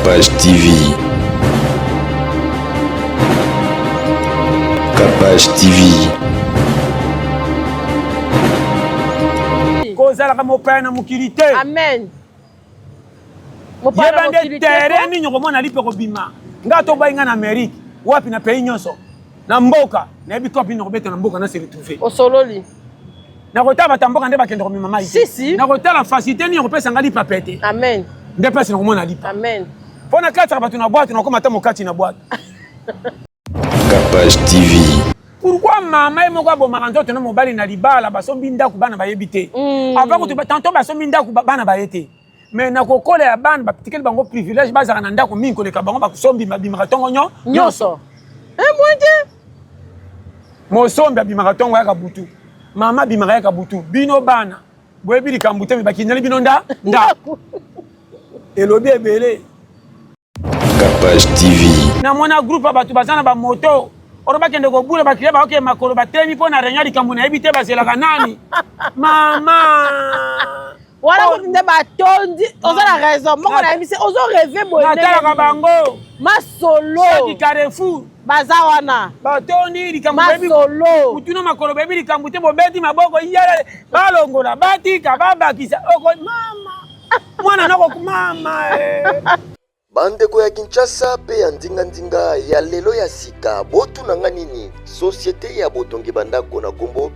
Capage TV. Capage TV. Kozalaka mopaya na mokili te. Amen. Yeba nde terrain nini okomona lipe kobima. Nga to bayi nga na Amerique, wapi na pays nyonso. Na mboka, nayebi cope nini okobeta na mboka na se retrouver. Osololi. Nakotala bato ya mboka nde bakende komema mai. Si si. Nakotala facilité nini okopesa nga lipa pete. Amen. Nde place nakomona lipa. Amen. Mpo nakatisaka bato na bwato, nakoma ata mokati na bwato. Capage TV. Pourquoi mama ye moko abomaka nzoto na mobali na libala basombi ndako bana bayebi te mm. Avant kutu tantôt basombi ndako bana baye te mais na kokola ya bana batikeli bango privilège bazala na ndako mingi koleka bango basombi babimaka ntongo nyonso eh, mosombi abimaka ntongo yaka butu mama abimaka yaka butu bino bana boyebi likambo te me bakindeli bino nda ndako elobi ebele Capage TV. Namona groupe ya bato baza na bamoto oyo bakende kobula baklia baoke makolo batelemi mpo na réunion likambo nayebi te bazelaka nani mama wana kutu nde batondi oza na raison moko nayebisi ozo reve boye natalaka bango masolo saki carrefour baza wana batondi likambo masolo mutu na makolo bayebi likambo te bobeti maboko yala balongola batika babakisa oko mama mwana nako mama eh. Bandeko ya Kinshasa pe ya nzinga-nzinga ya lelo ya sika, botuna nga nini? Societe ya botongi bandako na kombo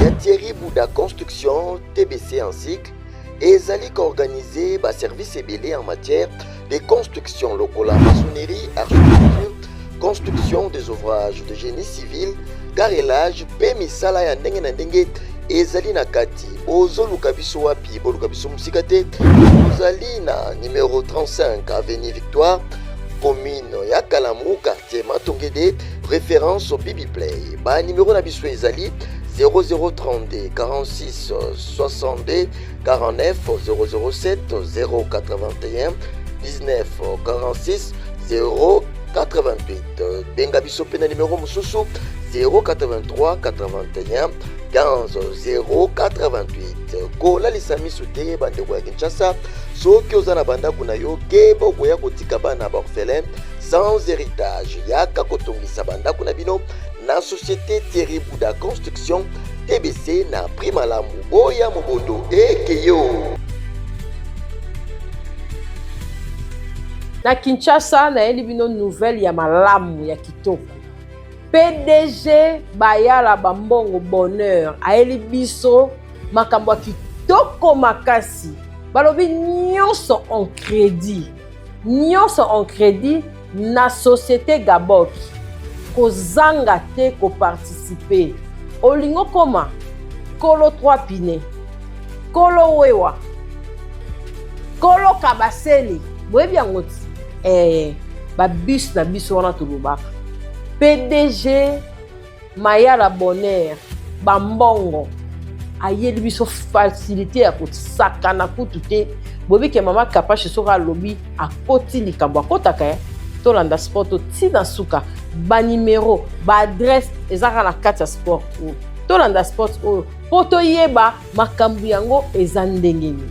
ya Thierry Bouda Construction TBC en cycle ezali ko organiser ba services ebele en matière de construction lokola maçonnerie, architecture, construction des ouvrages de génie civil, carrelage pe misala ya ndenge na ndenge ezali na kati. Bozoluka biso wapi? Boluka biso mosika te. Tozali na numero 35 avenue Victoire, commune ya Kalamu, quartier Matongede, référence Bibi Play. Ba numero na biso ezali 0032 46 62 49 007 081 19 46 088. Benga biso pe na numero mosusu 083 81 15 088. Kolalisa miso te bandeko ya Kinshasa, soki oza na bandako na yo keba okoya kotika bana ba orphelin sans héritage. Yaka kotongisa bandako na bino na société Thierry Bouda Construction TBC na prix malamu. Boya mobondo ekeyo. Na Kinshasa nayeli bino nouvelle ya malamu ya kitoko. PDG Bayala Bambongo Bonheur ayeli biso makambo ya kitoko makasi. Balobi nyonso en crédit. Nyonso en crédit na société Gabok. Kozanga te ko participer. Olingi okoma kolo 3 pine, kolo wewa, kolo kabasele, boyebi yango ti eh, ba bus na biso wana tolobaka PDG Mayala Bonheur bambongo ayeli biso facilité ya kosakana kutu te boyebi ke mama Kapashi soki alobi akoti likambo akotaka eh? Tolanda sport to ti na suka, ba numero ba adresse eza kaka na kati ya sport oyo. Tolanda sport oyo mpo toyeba makambo yango eza ndenge nini.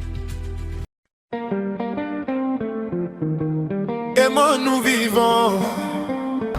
Aimons-nous vivants.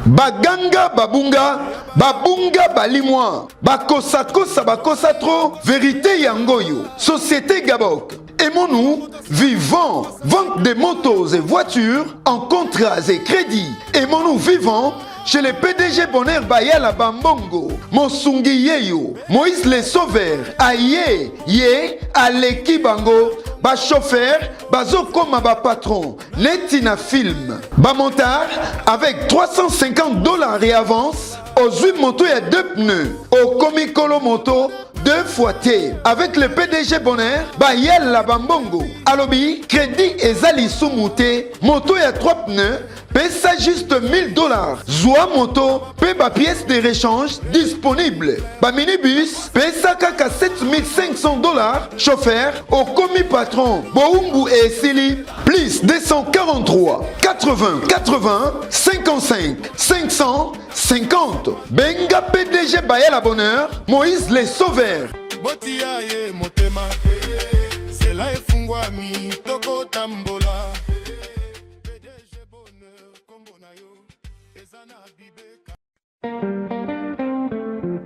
Baganga babunga, babunga balimwa, bakosakosa bakosa trop, verite yangoyo. Société Gabok, aimons-nous vivants, vente des motos et voitures en contrats et crédits. Aimons-nous vivants chez le PDG Bonheur Bayala Bambongo, Mosungi Yeyo, Moïse le Sauveur, aye, ye, aleki bango, ba chauffeur, bazokoma ba patron, neti na film. Ba montard avec 350 $ et avance, ozwi moto ya 2 pneus, okomi kolo moto 2 fois te. Avec le PDG Bonheur Bayala Bambongo, alobi crédit eza lisumu te, moto ya 3 pneus, pesa juste 1000 $, zwa moto pe ba pièces de rechange disponible. Ba minibus pesa kaka 7500 $, chauffeur okomi patron, boumbu esili. Plus 243 80 80 55 550. Benga PDG Bayala Bonheur, Moïse le Sauveur. Botia ye motema, zela efungwami, tokotambola.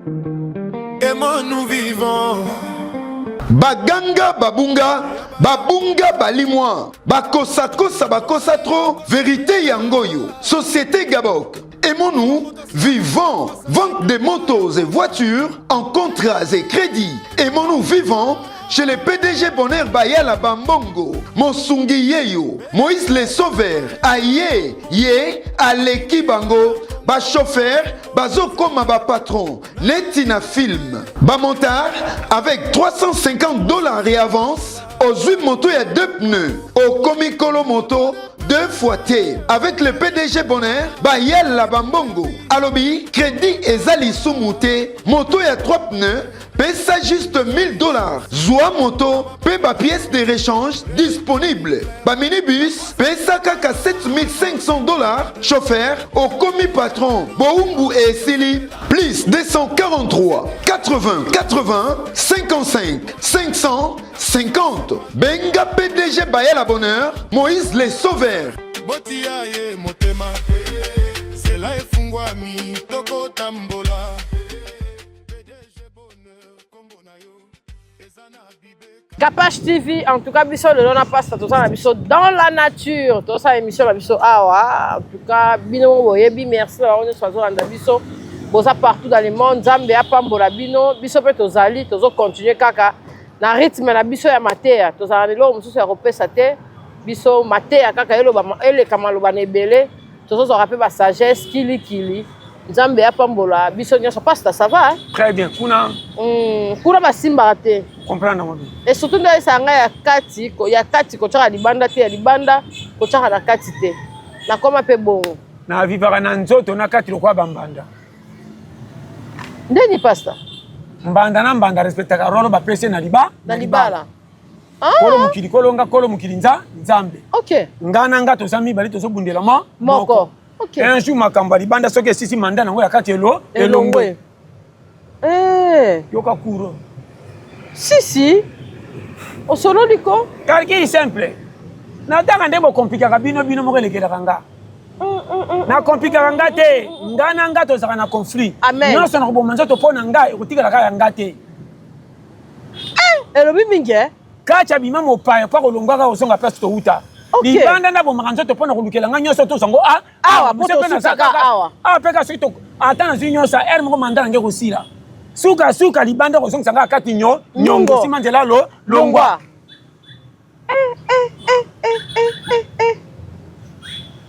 Aimons-nous vivants. Baganga babunga, babunga balimwa, bakosakosa bakosa trop, verite yangoyo. Société Gabok. Aimons-nous vivants. Vente des motos et voitures en contrats et crédits. Aimons-nous vivants chez le PDG Bonheur Bayala Bambongo, Mosungi Yeyo, Moïse le Sauveur, Aye, Ye, Aleki Bango, ba chauffeur, bazokoma ba patron, neti na film. Ba montard avec 350 dollars et avance, ozwi moto ya deux pneus, okomi kolo moto deux fois te avec le PDG Bonheur Bayala Bambongo. Alobi crédit eza lisumu te, moto ya trois pneus pesa juste 1000 dollars zwa moto mpe bapièce de rechange disponible baminibus pesa kaka 7500 dollars chauffeur okomi patron bowumbu esili plus 243 80 80 55 550 benga pdg bayala bonheur moïse le sauveur Botia ye motema zela efungwami tokotambola Kapash TV, en tout cas, biso lelo na pasta toza na biso dans la nature, toza émission na biso awa. En tout cas, bino boyebi, merci na bango nyonso bazolanda biso. Boza partout dans le monde, Nzambe apambola bino, biso pe tozali, tozo continuer kaka na rythme na biso ya mateya, tozala na eloko mosusu ya kopesa te. Biso mateya kaka eloba eleka maloba na ebele, tozozwaka pe ba sagesse kilikili. Nzambe apambola biso nyonso. Pasta, ça va hein? Très bien. Kuna kuna basimbaka te. Comprendre yango bien. Et surtout nde ayesaka ngai ya kati, ya kati kotiaka libanda te, ya libanda kotiaka na kati te. Nakoma mpe bongo. Na vivaka na nzoto na kati lokola bambanda. Ndeni pasta? Mbanda na mbanda respectaka role bapesi na liba na libala. Kolo mokili kolo nga kolo mokili nza Nzambe. Okay. Nga na nga toza mibale tozobundela mo moko. Okay. Un jour makambo ya libanda soki esisi manda nango ya kati elo elongwe. Eh. Yoka kuro. Si si. Osololi ko? Calcul simple. Nataka nde bokomplikaka bino bino moko elekelaka nga. Na komplikaka nga te. Nga na nga tozalaka na conflit. Nyonso na koboma nzoto mpo na nga ekotikala kaka ya nga te. Eh, elobi mingi eh? Kati abima mopaya mpo akolongwaka kozonga place towuta. Okay. Libanda nabomaka nzoto mpo na kolukela nga nyonso tozwa ngo a awa mpo tosukaka awa. Awa mpe kaka soki ata nazwi nyonso heure moko manda na nge kosila. Suka suka libanda kozongisa nga kati nyo nyongo nsima nzela lo longwa. Eh, eh, eh, eh, eh, eh, eh.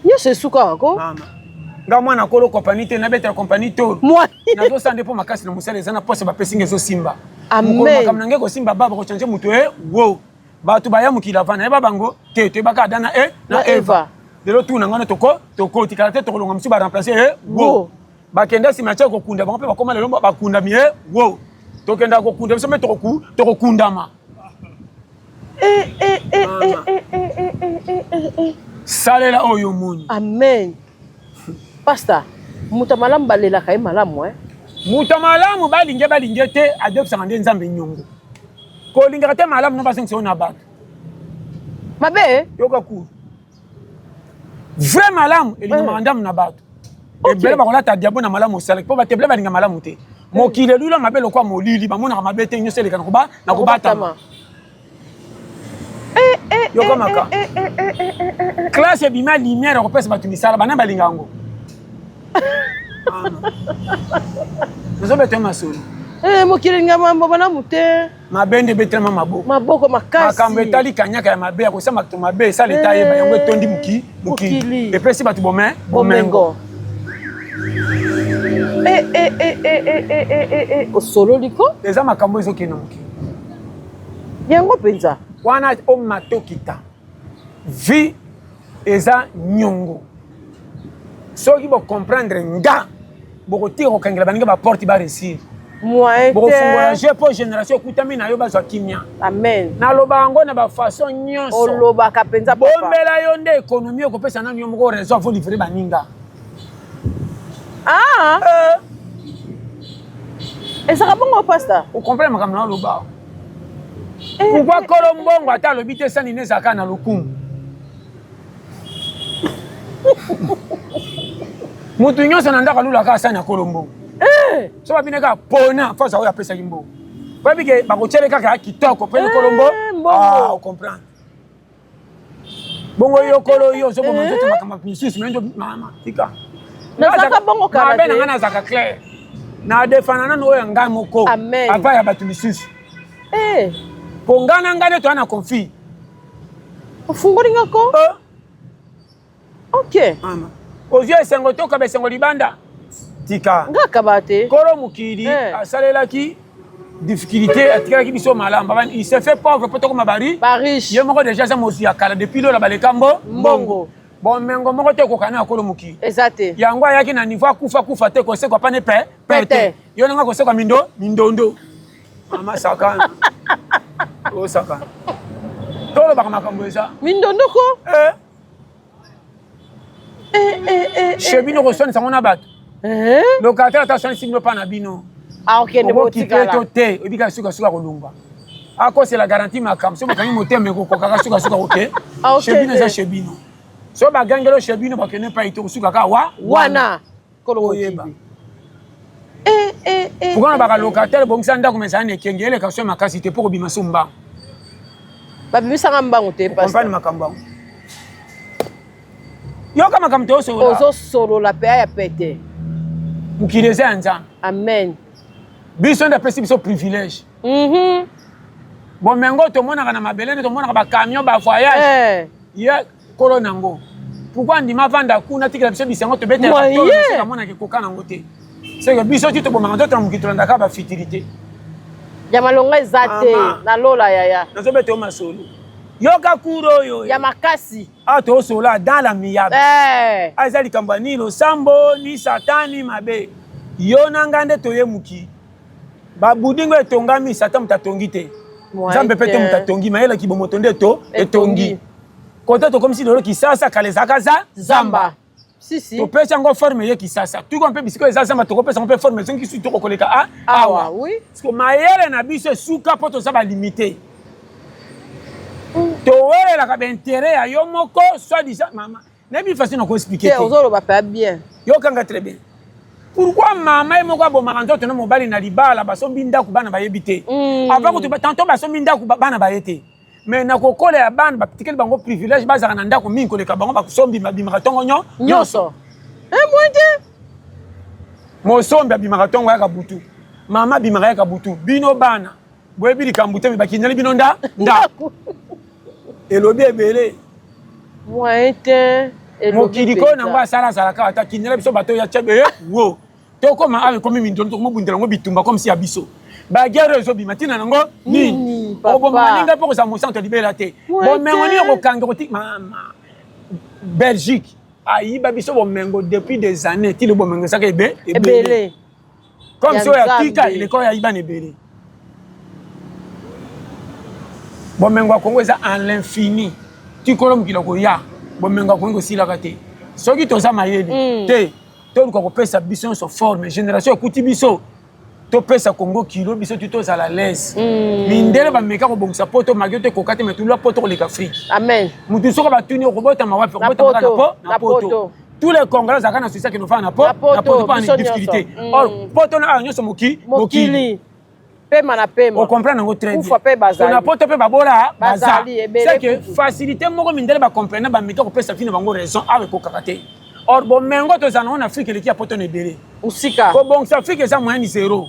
Nyonso esukaka ko. Mama. Nga mwana kolo kompani te nabetela kompani tolo. Nazosala nde mpo makasi na mosala eza na posa bapesi nga ezosimba. Amen. Makambo na ngai ekosimba ba bakochange moto e wo. Bato baya mokili avant nayeba bango te toyebaka Adam na e na Eva. Lelo tour na ngai na toko tokotikala te tokolonga mosusu ba remplacer e wo. Bakenda nsima tia kokunda bango mpe bakoma lelo bakundami e wo. Tokendaka kokunda biso mpe tokokundama. Eh, eh, eh, eh, eh, eh, eh, eh, eh, eh. Salela oyo omoni. Amen. Pastor, moto ya malamu balelaka ye malamu eh? Moto ya malamu balinge balinge te adefisaka nde Nzambe nyongo. Kolingaka te malamu no bazongisa yo na bato. Mabe? Eh? Yoka cour. Vrai malamu elingamaka eh. ndamu na bato. Ebele bakolata diabo na malamu osalaki mpo bato ebele balinga malamu te. Mokili elula mabe lokola molili bamonaka mabe te nyonso eleka na kobatama. Yoka maka. Classe ebima lumière akopesa bato misala bana balinga yango. Nazobeta masolo. Eh, mokili elinga mambo malamu te. Mabe nde ebetelama maboko. Maboko makasi. Makambo etali kanyaka ya mabe ya kosala makambo mabe esala eta yeba yango etondi moki mokili. Epesi bato bome bomengo. Eh, eh, eh, eh, eh, eh, eh, eh, osololi ko? Eza makambo ezokende na mokili. Yango mpenza. Wana omatokita. Vie eza nyongo. Soki bo comprendre nga bokotika kokangela baninga ba porte ba réussir. Moyen te. Bokofungola jeu mpo génération ekutami na yo bazwa kimia. Amen. Naloba yango na ba façon nyonso. Olobaka mpenza papa. Bombela yo nde économie okopesa nanu yo moko raison avant livrer baninga. Ah. Euh. Ezalaka bongo pasta. Okomprendre makambo na oloba. Pourquoi kolo mbongo ata alobi te sani nezalaka na lokumu? Mutu nyonso na ndako alulaka asani ya kolo mbongo. Eh. So babine kaka pona face oyo apesaki mbongo. Oyebi ke bakotiele kaka kitoko mpe likolo mbo. Eh, ah, ocomprendre. Bongo yo kolo yo ozoboma eh. nzoto makambo misusu me mama tika. Nazalaka bongo kala te. Mabe na ngai nazalaka clair. Na defana nanu oyo ya ngai moko. Avant ya bato misusu. Eh. Po ngai na ngai nde toya na conflit. Ofungoli nga ko? Eh. Ok. Mama. Ozwi esengo tokaba esengo libanda. Tika. Nga kaba te. Kolo mokili eh. asalelaki difficulté atikalaki biso malamu. Baba il s'est fait pauvre po tokoma bari. Ba riche. Ye moko déjà aza mozwi ya kala depuis lola baleka mbo mbongo. Bomengo moko te ekokana na kolo mokili. Eza te. Yango ayaki na niveau akufa kufa te kosekwa pane pe pete. Yo nanga kosekwa mindo mindondo. Mama sakana. Osakana. Tolobaka makambo eza. Mindondo ko? Eh. Eh, eh, eh, Chez bino koswanisa ngo na bato. Eh? Locataire ata aswanisi bino mpa na bino. Akokende botikala. botikala. To te, obika suka suka kolongwa. Akosela garantie makambo soki bokangi motema ekokokaka suka suka koke. Akokende. Chez bino eza chez bino. Soki bagangeli chez bino bakende epai te kosuka kaka wa Wana. Kolo Oyeba. mokili. Eh, eh, eh. Pourquoi na baka locataire bongisa ndako mais ezala na ekenge eleka so makasi te mpo kobima so mbango. Babimisaka mbangu te Comprendre pasteur. makambo yango. Yoka makambo tozosolola. Ozosolola pe ya pete. Mokili eza ya Nzambe. Amen. Biso nde apesi biso privilège. Mhm. Bomengo tomonaka na mabele nde tomonaka ba camion ba voyage. Eh. Ye kolo nango. Pourquoi andima avanda kuna atikela biso bisengo tobetela Moyen. tolo biso amonaka ekoka nango te. C'est que biso ti tobomaka nzoto na mokili tolandaka ba futilité. Ya malonga eza te Mama. na lola yaya. Nazobeta yo masolo. Yoka cour oyo. Ya makasi. Awa tozosolola dans l'amiable. Eh. Awa eza likambo ya ni losambo ni satan ni mabe. Yo na ngai nde toye mokili. Ba budingo etongami satan moto atongi te. Nzambe pe te moto atongi mayele kibomoto nde to etongi. Kote tokomisi lelo Kisasa kala ezalaka za zamba. Si si. Topesi yango forme ye Kisasa. Tuko mpe bisika eza zamba tokopesa yango mpe forme ezongi susu tokokoleka a awa. Oui. Parce que mayele na biso esuka mpo toza ba limite. Towelelaka ba intérêt ya yo moko soit disant mama. Nayebi façon na ko expliquer te. Ozoloba pe bien. Yokanga très bien. Pourquoi mama ye moko abomaka nzoto na mobali na libala basombi ndako bana bayebi te. Avant kutu tantôt basombi ndako bana baye te. Mais na kokola ya bana batikeli bango privilège bazalaka na ndako mingi koleka bango basombi babimaka ntongo nyonso. Eh moi te. Mosombi abimaka ntongo yaka butu. Mama abimaka yaka butu. Bino bana boyebi likambo te me bakindeli bino nda ndako. Elobi ebele. Moyen te. Mokili koyo nango asala azalaka ata kindela biso bato ya tchebe wo. Tokoma awa ekomi mindondo tokomobundela yango bitumba comme si ya biso. Ba guerre oyo ezobima ntina nango nini? Okoboma baninga mpo kozala mosantu ya libela te. Bomengo nini okokanga okoti mama Belgique ayiba biso bomengo depuis des années ti lelo bomengo ezaka ebe ebele. Comme si oyo atika eleka oyo ayiba na ebele. Bomengo ya Congo eza en l'infini. Ti kolo mokili akoya bomengo ya Congo ekosilaka te. Soki toza mayele te toluka kopesa biso nyonso forme génération ekuti biso topesa Congo kilo biso ti tozala l'aise. Mindele bameka kobongisa poto malgré to ekoka te mais tolua poto koleka Afrique. Amen. Mutu soko batuni okobotama wapi okobotama na po na poto. Tous les Congolais bazalaka na souci akende kofanda na po na poto mpo na difficulté. Or poto na awa nyonso moki mokili. Pema na pema. O comprendre yango très bien. Kufa pe bazali. Na poto pe babola baza. Bazali C'est que facilité moko mindele ba comprendre ba meka kopesa vie na bango raison awa ekokaka te. Or bomengo tozala nango na Afrique eleki ya poto na ebele. Usika. Kobongisa Afrique eza moyen zéro.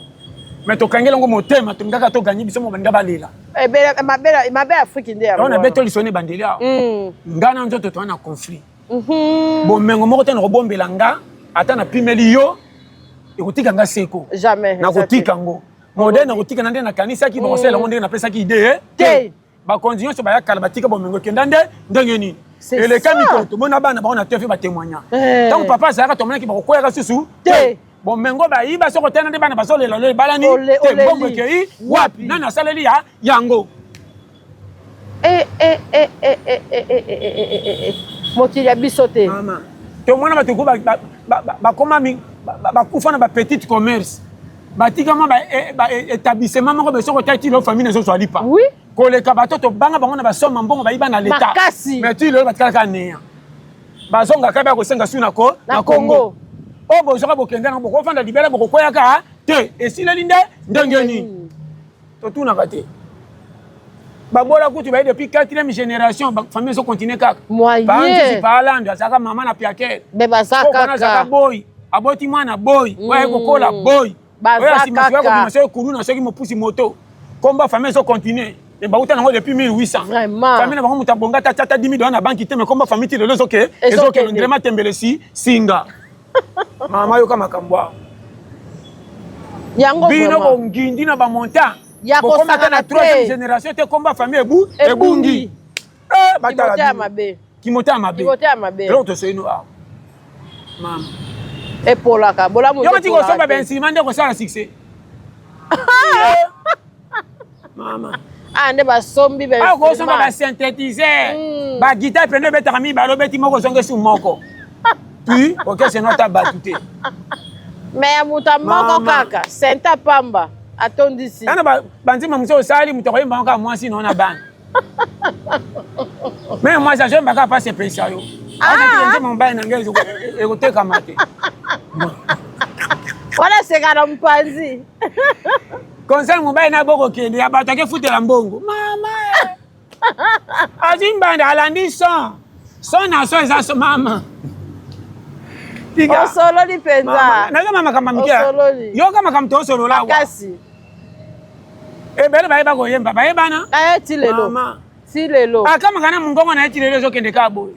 Mais tokangeli yango motema tolingaka to gagner biso mo baninga balela. Ebele mabe mabe Afrique nde yango. Yango na beto lisone bandeli awa. Nga na nzoto toza na conflit. Bomengo moko te nakobombela nga ata napimeli yo ekotika nga seko. Jamais. Nakotika yango. Modèle nakotika na nde nakanisaki bakosala yango ndenge napesaki idée te. Bakonzi nyonso baya kala batika bomengo ekenda nde ndenge nini. Eleka mikolo tomona bana bango na TV batémoigna. Ntango papa azalaka tomonaki bakokweyaka susu te. Bomengo bayiba soko tena nde bana bazolela lelo ebalani te mbongo ekei wapi nani asaleli ya yango. Mokili ya biso te. Mama tomona bato ko bakoma bakufa na ba petite commerce batika mwa ba établissement moko be soko tati lo famille ezozwa lipa. Oui. Koleka bato tobanga bango na basomba mbongo bayiba na leta. Makasi. Mais ti lelo batikalaka neya. Bazongaka ba kosenga su na ko na Congo. Oyo bozwaka bokenda nango bokofanda libela bokokweyaka. Te esileli nde ndenge nini? Totunaka te. Babola kutu baye depuis 4e génération, famille ezo continuer kaka. Moyen. Paalando azalaka mama na piakere. Mais baza kaka. Azalaka boy, aboti mwana boy, oyo aye kokola boy. Baza kaka. Soki kuluna soki mopusi moto. Komba famille ezo continuer. Mais bauta nango depuis 1800. Vraiment. Famille na bango moto abonga ata ata 10 000 dollars na banque te mais komba famille ti lelo ezoke ezokende ndele matembele si singa. Mama yoka makambo awa. Yango bino bongindi na ba montant. Ya Bokoma ata na kosakana troisième te. génération te komba famille ebu ebungi. Eh batala. Kimote ya mabe. Kimote ya mabe. Kimote ya mabe. Eloko tosoyi no awa. Mama. Epolaka bolamu. Yo bati kosomba ba instrument nde kosala succès. Mama. Ah nde basombi ba Ah kosomba ba synthétiseur. Ba guitare pende betaka mibale obeti moko ozongi su moko. Puis orchestre no ata batu te. Mais ya moto moko kaka senta pamba atondisi. Ana ba banzima mosusu osali moto akoyemba kaka mwasi na bana. Mais mwasi azoyemba kaka mpasi epesa yo. Ah. Nzembo mobali na ngai ekotekama te. Wana seka na mpanzi. Conseil mobali na boko kende ya bato akefutela mbongo. Mama. Azwi mbanda alandi son. Son na son eza son mama. Osololi mpenza. Naza makambo mike. Yoka makambo tosolola awa. Kasi. Ebele bayeba koyemba bayebana. Eh ti lelo. Mama. Ti lelo. Akamaka na mongongo na ye ti lelo ezokende kaka boye.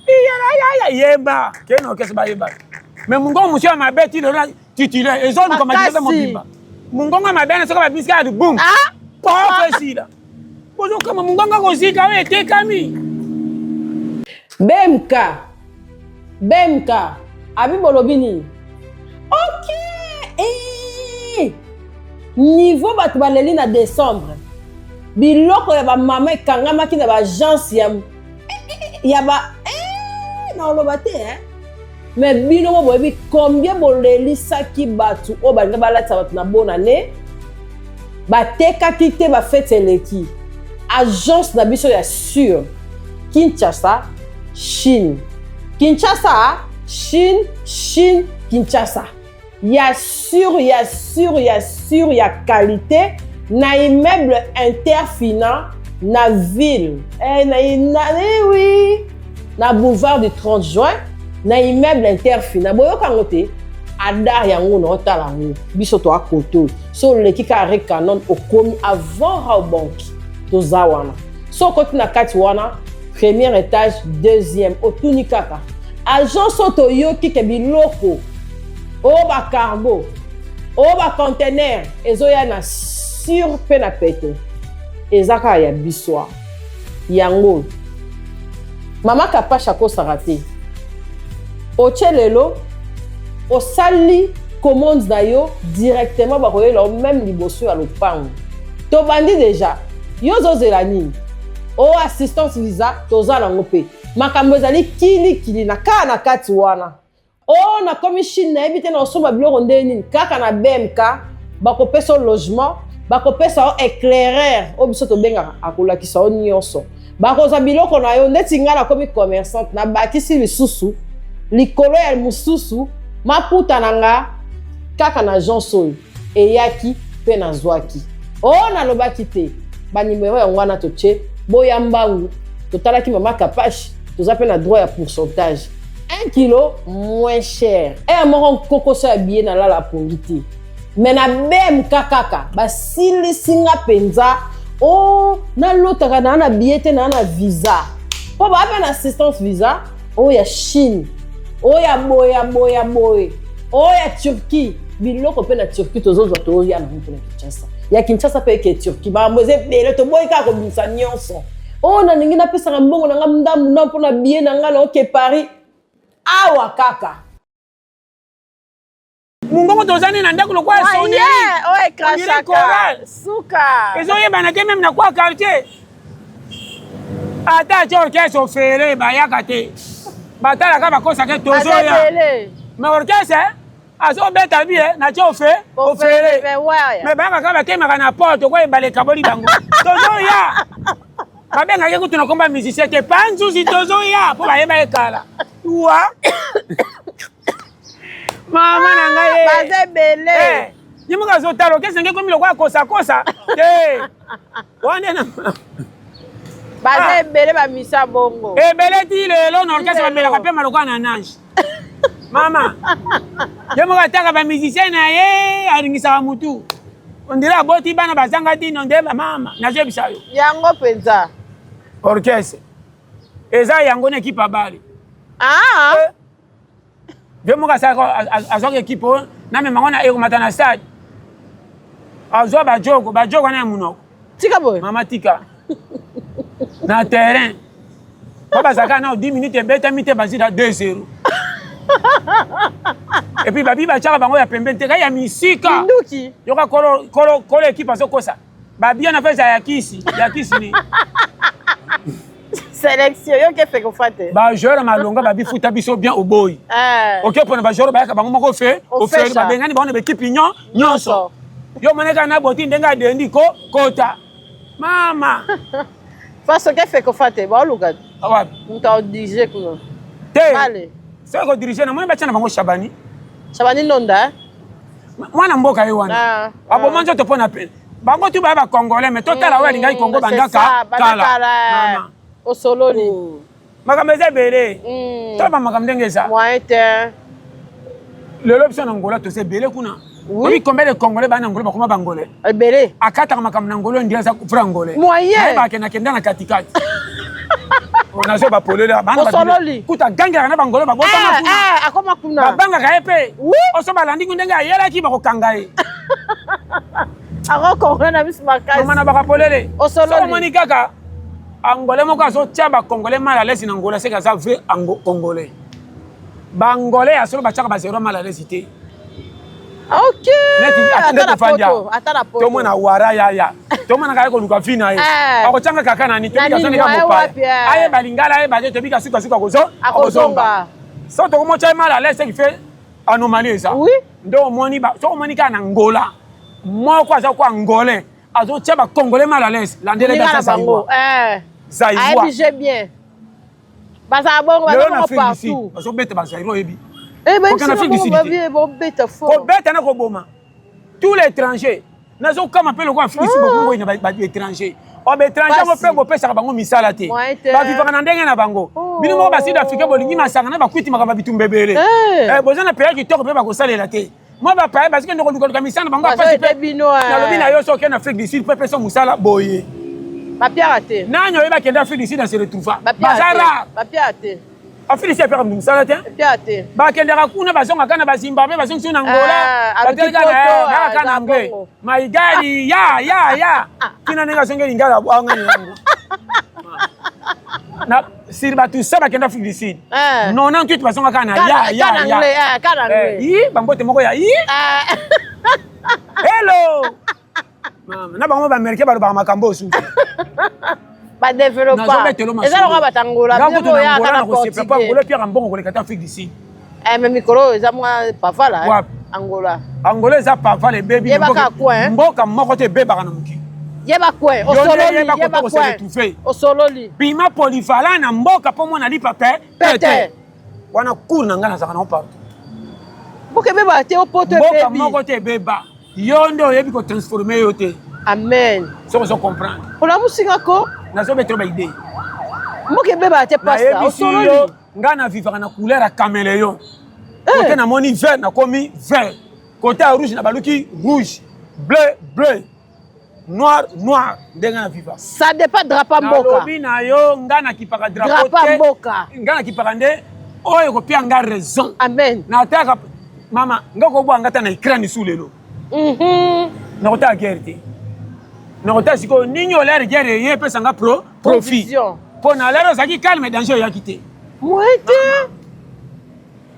Iyala yemba. Keno orchestre bayeba. Mais mongongo mosusu ya mabe ti lelo titulaire ezoluka makasi mobimba. Mongongo ya mabe na soki babimisi kaka bum. Ah! Prof esila. Bozokama mongongo akozika oyo etekami. BMK BMK abi bolobi nini? Ok eh! Niveau bato baleli na décembre biloko ya bamama ekangamaki na baagence ya ya ba eh, na oloba te eh? Mais bino mo boyebi combien bolelisaki bato oyo balinga balatisa bato na bonne année batekaki te bafete eleki agence na biso ya sur Kinshasa Chine Kinshasa Chine Chine Kinshasa ya sur ya sur ya sur ya qualité na immeuble interfina na ville eh, na, na, eh, oui na boulevard du 30 juin na immeuble interfina boyoka yango te adar yango na otala yango biso toa koto so oleki kaka re canon okomi avant Rawbank toza wana so okoti na kati wana premier étage deuxième otuni kaka agence oyo toyoki ke biloko oyo bacargo oyo bacontener ezoya na sur mpe na pete eza kaka ya biso yango mama Kapasha akosaka te otie lelo osali commande na yo directement bakoyela yo meme liboso ya lopango tobandi deja yo ozozela nini o assistance visa toza nango mpe makambo ezali kilikili na kaka na kati wana o nakomi Chine nayebi te na osomba biloko ndenge nini kaka na BMK bakopesa yo logement bakopesa yo éclaireur oyo biso tobengaka akolakisa yo nyonso bakozwa biloko na yo ndeti ngai nakomi commerçante nabakisi lisusu likolo ya mosusu maputa na nga kaka na agence oyo eyaki mpe nazwaki o nalobaki te banimero yango wana totie boya mbangu totalaki mama Kapashi toza mpe na droit ya pourcentage 1 kilo moins cher eya moko nkokoso ya biye nalala pongi te me na BMK kaka basilisi nga mpenza o nalotaka naa na biye te naa na visa mpo baa mpe na assistance visa oyo ya Chine oyo ya boye ya boye ya boye oyo ya Turquie biloko mpe na Turquie tozozwa toya nango mpe na Kinshasa ya Kinshasa mpe eke Turquie makambo eza ebele toboyi kaka kobimisa nyonso oyo nalingi napesaka mbongo na nga ndambu ndambu mpo na biye na nga na oke Paris awa kaka Mungongo tozani na ndako lokola sonnerie. Oyo ekrashaka suka. Ezoyebana te meme na kwa quartier. Ata atie orchestre ofele bayaka te. Batalaka bakosaka tozoya. Mais orchestre azobeta bi na tie ofe ofele. Mais bayaka kaka batemaka na porte ko ebale ekaboli bango. Tozoya. Babengaki kutu na komba musicien te panzuzi tozoya mpo bayeba ekala. Wa. Mama na ngai. Baza ebele. Ye moko azotala orchestre nge ekomi lokola kosakosa te wana na baza ah. ebele bamisa bongo ebele ti lelo na orchestre bamelaka pema lokola na nage mama ye moko ataka bamusicien na ye alingisaka mutu ondire aboti bana bazanga tino nde bamama nazoyebisa yo yango mpenza orchestre eza yango na ekipe abale ah. eh. Vieux moko asalaka azwaka ekipe oyo namema ngo na ekomata na stade azwa bajogo bajogo wana ya monoko tika boye mama tika na terrain po bazalaka nao 10 minutes ebetami te bazwi na 2 0 epuis babi batiaka bango ya pembeni te kai ya misika yoka kolo, kolo, kolo ekipe azokosa babia na pesa ya kisi ya kisi ni sélection yo ke feko fate ba joueur malonga ba bifuta biso bien oboyi eh. oke pona ba joueur bayaka bango moko fe ofeli babengani bango na baekipe nyo nyonso yo moneka na boti ndenge adendi ko kota mama faso ke feko fate baoluka wapi moto adirige kuna te soki kodirige namoni batya na bango shabani shabani nonda eh? mwana mboka ye wana ah, aboma ah. nzoto mpo na pe bango tu baya bacongolais mais totala oyo alingaki congo mm, banda kala osololi oh. makambo eza ebele mm. toloba makambo ndenge eza lelo biso na angola toza ebele kuna oyebi combien de congolais baa na angola bakoma bangolais ebele akataka makambo na angola oyo aza vrai angolais moyen akenda kenda na katikati nazo bapolele osololi kuta agangelaka na bangolo babotama eh, eh, akoma kuna babangaka ye mpe oso balandi ku ndenge ayelaki bakokanga ye akokonga na biso makasi mama na bakapolele osololi omoni kaka angolais moko azotia bacongolais mal à l'aise na angola seke aza vrai congolais bangolais ya solo batiaka bazero mal à l'aise te Ok. Neti tofandi tomona wara yaya tomonaka ye koluka vi na ye eh. akotyanga kaka nani tobika azongeka mopaya eh. ayeba lingala ayeba te tobika sukasuka akozonga so tokomotya ye mal à l'aise ce qui fait anomalie eza nde omoni soki omoni kaka na ngola moko aza ko angolais azotya bacongolais mal à l'aise landele data zaiwa eh. zaiwa bazala bongo baza bongo partout bazobeta bazairo oyebi eh, kokende Afrique du Sud kobeta na koboma tout l'étranger nazokama mpe lokola Afrique du Sud bokongo na baétranger o baétranger yango mpe bopesaka bango misala te bavivaka na ndenge na bango oh. bino moko basud africain bolingi masanga na bakwiti makambo bitumba ebele eh. eh, boza na peya kitoko mpe bakosalela te mwa bapaya bazokende kolukaluka misala na bango apasi mpe eh. nalobi na yo soki okende afrique du sud mpe pesa mosala boye bapiaka te nani oyebi akende afrique du sud na se retrouva baza rare bapiaka te afrique du sud apiaka moto mosala te bakendaka kuna bazongaka na bazimbabwe bazongisi na angola ah, batelikaka na anglais maigari ya ya ya tina ndenge azongeli lingala angani yango na sur bato sa bakenda afrique du sud 98 eh. bazonga kaka na ya ya ya eh, eh, bambote moko ya i hello na bango baaméricain balobaka makambo oyo susu badevelopa eza lokola batangola angola epiaka mbongo koleka te afrique du sud mais mikolo oyo eza mwa pavala angola angola eza pavala ebebi mboka moko te ebebaka na mokili yeba coin osololi yeba coin osololi bima polyvalent na mboka mpo mwana lipa pe pete wana cour na ngai nazalaka nango partout mboka ebeba te opoto mboka moko te ebeba yo nde oyebi kotransforme yo te amen soki ozo comprendre olamusinga ko nazobetelo baidee mboka ebeba te pasta osololi ngai na vivaka na couleur ya cameleon eh. kote namoni vert nakomi vert kote ya rouge na baluki rouge bleu bleu noir noir ndenge na viva ça dépend drapeau mboka nalobi na yo ngai nakipaka drapeau te mboka ngai nakipaka nde oyo ekopia nga raison amen nataka mama nga kobwa nga ta na ukraine su lelo mhm. nakotala guerre te nakotala sikoyo nini olere guerre eye epesa nga pro profit mpo na lere ozalaki calme danger eyaki te moye te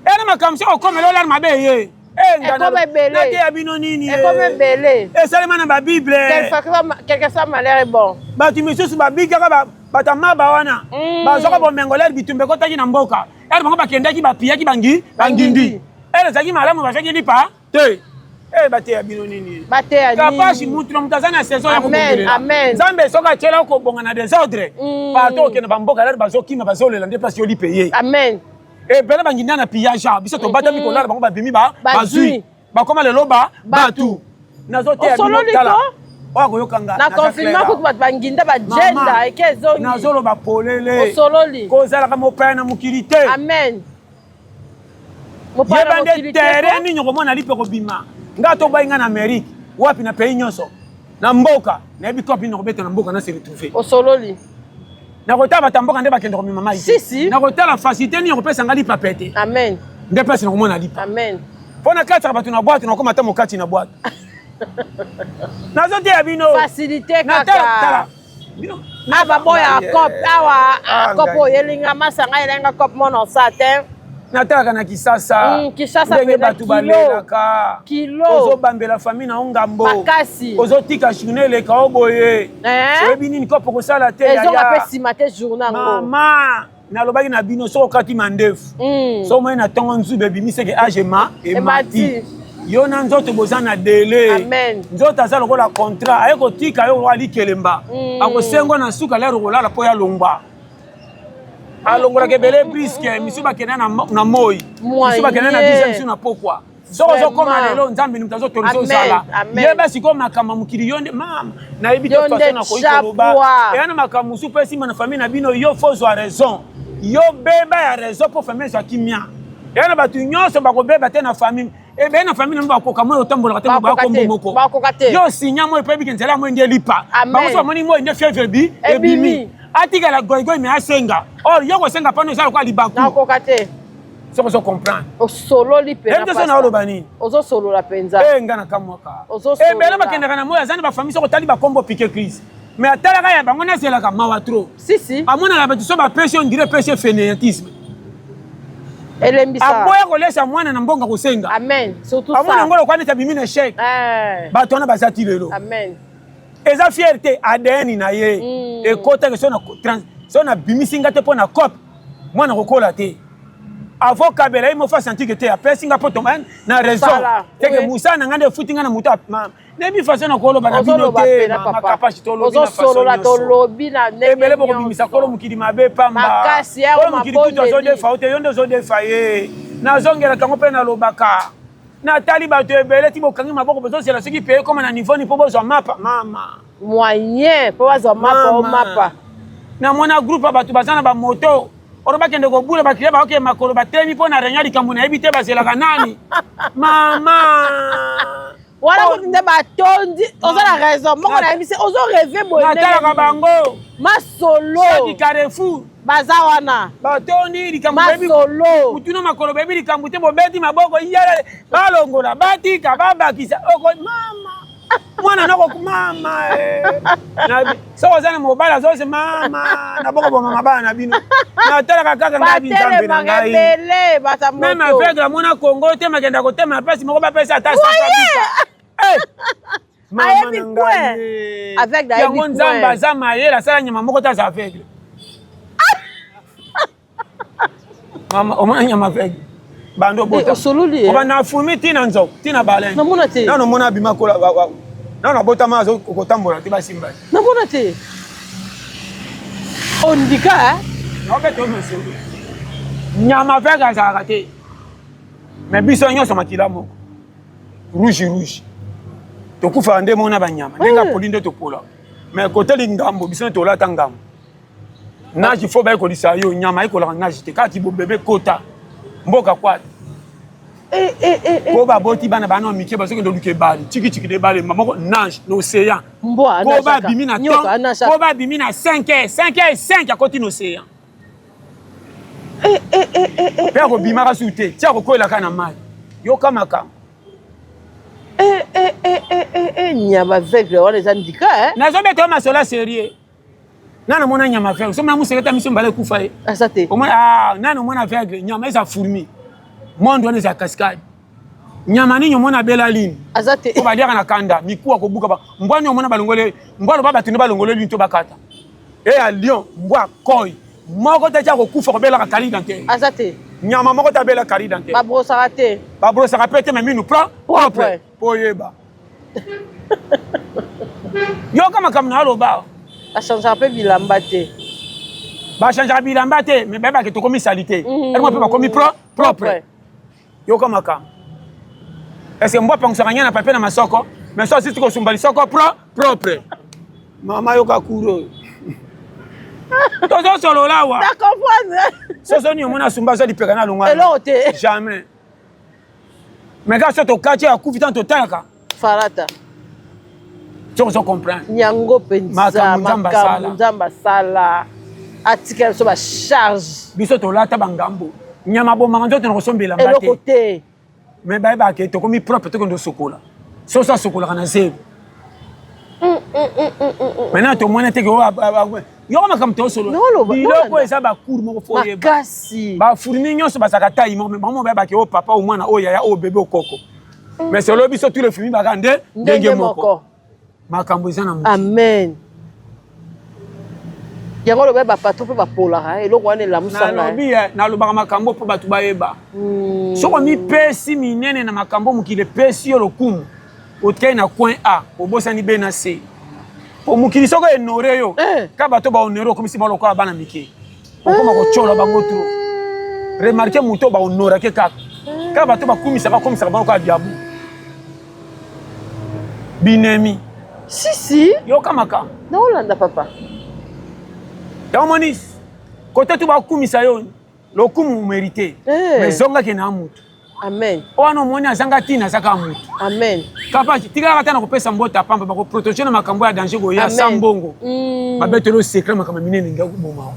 ena makambo soki okomela olere mabe eye ekoma ebele nateya bino nini ekoma ebele esalema na babible quelque soit malheur est bon bato misusu babikaka bato ya maba wana mm. bazwaka bomengo lere bitumba ekotaki na mboka ere bango bakendaki bapiyaki bangi bangindi ere ezalaki malamu bazwaki lipa te Eh, bateya bino nini bateya kapashi mutu na mutu aza na saison ya kobongelela nzambe soki atyela okobonga na desordre mm. partout okende bamboka lere bazokima bazolela nde place yoli paye amen ebele banginda na pillage biso tobatami mm-hmm. kolala bango babimi bazwi bakoma lelo ba batu. Nazoteya bino tala. Oyo akoyoka nga. Na confinement kutu bato banginda bajenda eke ezongi. Nazoloba polele. Osololi. Kozalaka mopaya na mokili te. Amen. Yeba nde terrain nini okomona lipe kobima. Nga tobayi nga na Amerique, wapi na pays nyonso. Na mboka, nayebi cope nini nakobeta na mboka na se retrouver. Osololi. Nakotala bato ya mboka nde bakende komema mai. Si si. Nakotala facilité nini okopesa nga lipa pete. Amen. Nde place nakomona lipa. Amen. Mpo nakatisaka bato na bwato, nakoma ata mokati na bwato. Nazoteya bino. Facilité kaka. Bino. Ah baboya cop awa ah, cop oyeli nga masanga elenga nga cop mona osa te. Natalaka na Kisasa. Kisasa ndenge bato balelaka. Kilo. Ozobambela famille na yo ngambo. Makasi. Ozotika journée eleka yo boye. Eh? Oyebi nini kopo kosala te. Ezonga pe nsima te journée yango. Mama, nalobaki na bino soki okati mandefu. Soki omoni na ntongo nzube ebimi seke age ema emati. Yo na nzoto boza na délai. Amen. Nzoto aza lokola contrat, aye kotika yo lokola likelemba. Akosengwa na suka lero kolala mpo ya longwa. Alongolaka ebele briske, misu bakenda na moi, misu bakenda na biso, misu na pokwa. Soki ozokoma lelo Nzambe moto azotorisa ozala. Yeba sikoyo makambo ya mokili yo nde mama nayebi te façon nakoki koloba. Eya na makambo mosusu mpe esimba na famille na bino, yo faut ozwa raison. Yo beba ya raison mpo famille ezwa kimia. Eya na bato nyonso bakobeba te na famille. Ebele na famille na bakoka moi otambolaka te Bakoka bakombo te, moko. bakoka te. Yo sinya moi mpo ebiki nzela moi nde lipa. Amen. Bango so bamoni moi nde fièvre ebi Ebimi. ebimi. Atikala goigoi me asenga. Or yo kosenga pano eza lokola libaku. Nakoka te. Soki ozo comprendre. Osololi pena. Yebi te so na oloba nini? Ozosolola penza. Eh nga na kamwaka. Ozosolola. Ebele bakendaka na moi aza na ba famille soko otali ba kombo piqué crise. Mais atalaka ya bango nazelaka mawa trop. Si si. Amonaka bato so bapesi on dirait pesi fainéantisme. Elembisa. Aboya kolesa mwana na mbongo kosenga. Amen. Surtout ça. Amona ngolo kwa neti abimi na échec. Eh. Bato wana baza ti lelo. Amen. Eza fierté ADN na ye. Ekotaki so na trans so na bimisi nga te mpo na cop mwana kokola te. Avo kabela ye mofa senti que te apesi nga poto na raison. Mosala, Te que oui. mosala na nga nde efuti nga na moto nayebi façon na koloba na bino Ozoloba te, pena, mama papa. Kapashi, tolobi na façon Ozosolola, nyonso. tolobi na ndenge Ebele bokobimisa nyonso. kolo mokili mabe pamba. Makasi, ya Kolo mokili kutu mabondeli. azodefa yo te, yo nde ozodefa ye. Nazongelaka yango mpe nalobaka. Natali bato ebele ti bokangi maboko bozozela soki pe ekoma na niveau ni mpo bozwa mapa. Mama. Moyen mpo bazwa mapa o Mama. mapa. Namona groupe ya bato baza na bamoto oyo bakende kobula bakiliya bakoke makolo batelemi mpo na réunion likambo nayebi te bazelaka nani. Mama. Wana Oh. kutu nde batondi, oza na raison. Moko nayebisi, ozo rêver boye ndenge Natalaka nini? bango. Masolo. Soki Carrefour. Baza wana. Batondi likambo bayebi. Masolo. Mutuna makolo bayebi likambo te, bobeti maboko yala balongola batika babakisa oko mama. Mwana noko mama eh. Na soki oza na mobali azose mama na boko boma mabala na bino. Natalaka kaka ngai binzambe na Batelemaka ngai. ebele baza moto. Meme aveugle amona Congo te makenda kotema na place moko bapesa ata sasa. Eh! Mama Ayebi na coin. ngai, eh. Aveugle ayebi Yango coin. Nzambe aza mayele asala nyama moko te aza aveugle. Mama, omona nyama aveugle. Bando bota. Eh, osololi, eh. Obanda fumi tina nzoko, tina baleine. Namona te. Nano mona abima kola wa, wa. Nano abotama azo kotambola te basimba. Namona te. Ondika, eh? Naobeta yo masolo. Nyama aveugle azalaka te. Mais biso nyonso makila moko. Rouge rouge. Tokufaka nde mona banyama. Ndenge apoli nde topola. Mais kote lingambo biso tolata ngambo. Nage faut bayekolisa yo nyama ekolaka nage te kaka kibobebe kota mboka kwata. Eh, eh, eh, eh. Po baboti bana bana mike bazokende oluka ebale tiki tiki na ebale moko nage na océan. Mbwa, Po anashaka. babimi na Nyoka, temps, anashaka. po babimi na 5 heures, 5 heures 5 akoti na océan. Eh, eh, eh, eh, eh. Pe akobimaka su te, ti akokwelaka na mai. Yoka makambo. Eh, eh, eh, eh, eh, eh, nyama aveugle wana eza ndika, eh? Nazobeta yo masolo ya sérieux. Nana mona nyama aveugle, soki mona museketa miso mbala ekufa ye. Aza te. Omona, ah, nana mona aveugle, nyama eza fourmi. Monde wana eza cascade. Nyama nini omona abela lini? Aza te. Po baliaka na kanda, mikuwa kobuka ba. Mbwa nini omona balongole, mbwa loba bato nde balongole lini to bakata. E ya lion, mbwa koi. Moko te tia kokufa kobelaka carie dentaire. Aza te. Nyama moko te abela carie dentaire. Babrosaka te. Babrosaka pe te mais minu propre. Propre. Po oyeba. Yoka makambo na aloba. Bachangeaka pe bilamba te. Bachangeaka bilamba te, mais bayebaka tokomi salite. Eloko mpe bakomi propre. Propre. Yoka makambo. Est-ce que mbwa apangusaka nyana papier na masoko? Mais so asisi kosumba lisoko pro propre. Mama yoka cours oyo. Tozosolola awa. Na comprendre. Soso nini omoni asumba azwa lipeka na longwa. Eloko te. Jamais. Mais kaka so tokati akufi ntango totalaka. Farata. Soki ozo comprendre. Yango mpenza makambo Nzambe asala. Atikela biso ba charge. Biso tolata bangambo. Nyama abomaka nzoto na kosombela mba te. Eloko te. Mais bayebaka ke tokomi propre tokende osokola. Soso asokolaka na zelo. Maintenant tomoni te ke yoko makambo tosolola biloko eza bacour moko fo oyeba bafourni nyonso bazalaka tai moko bango bayebaka oyo papa oyo mwana oyo yaya oyo bebe okoko mais solo biso tous les fourmis baka nde ndenge moko makambo eza na moto amen yango oloba bapatron mpe bapolaka eh, eloko wana elamusanga eh, eh, nalobaka makambo mpo bato bayeba soki omipesi minene na makambo mokili epesi yo lokumu otikali na coin A obosani B na C po mokili soki honore yo eh. ka bato ba honore okomisi bango lokola bana mike okoma kotyola bango trop remarke moto ba honorake kaka kaka bato bakumisaka bakomisaka bango kaka diabu binemi si si yoka makambo naolanda papa yango moni kote tu bakumisa yo lokumu merite eh. mais zongaki na motu Amen. Wana omoni azanga ntina aza kaka motu. Amen. Kapa tikalaka ata na kopesa mbote ya pamba bakoprotege na makambo ya danger koya sa mbongo. Babeteli yo secret makambo minene ngai koboma.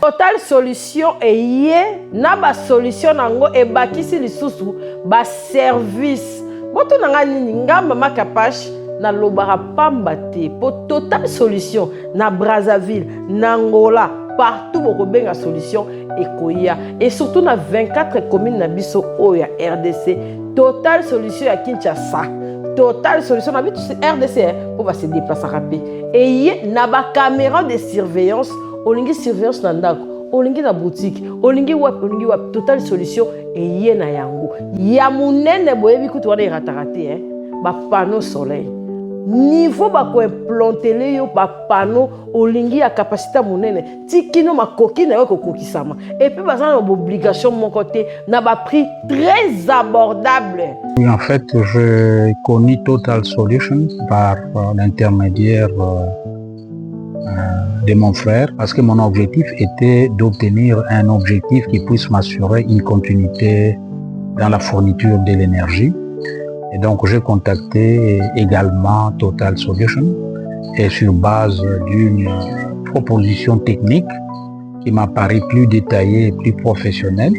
Total solution eye na ba solution na yango ebakisi lisusu ba service. Botuna nga nini nga mama Kapash nalobaka pamba te po total solution na Brazzaville, na Angola, partout bokobenga solution ekoya et surtout na 24 commune na biso oyo ya rdc total solution ya kinshasa total solution na biso rdc mpo base deplasaka mpe eye na bacaméra de surveillance olingi surveillance na ndako olingi na boutique olingi wapi olingi wapi total solution eye na yango ya monene boyebi kutu wana erataka te eh? bapano soleil niveau bakoimplantele yo bapano olingi ya kapasite ya monene ti kino makoki na yo ekokokisama epuis baza na baobligation moko te na baprix très abordable. Oui, en fait, je connu Total Solutions par euh, l'intermédiaire euh, euh, de mon frère parce que mon objectif était d'obtenir un objectif qui puisse m'assurer une continuité dans la fourniture de l'énergie. Et donc, j'ai contacté également Total Solutions et sur base d'une proposition technique qui m'a paru plus détaillée et plus professionnelle,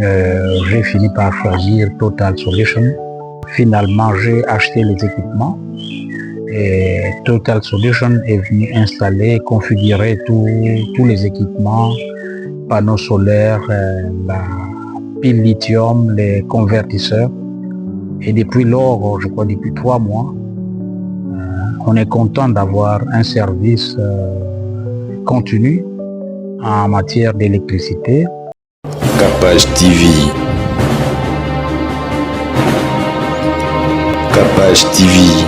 euh, j'ai fini par choisir Total Solution. Finalement, j'ai acheté les équipements et Total Solution est venu installer, configurer tous les équipements, panneaux solaires, euh, la pile lithium, les convertisseurs. Et depuis lors, je crois depuis trois mois, euh, on est content d'avoir un service euh, continu en matière d'électricité. Capage TV. Capage TV.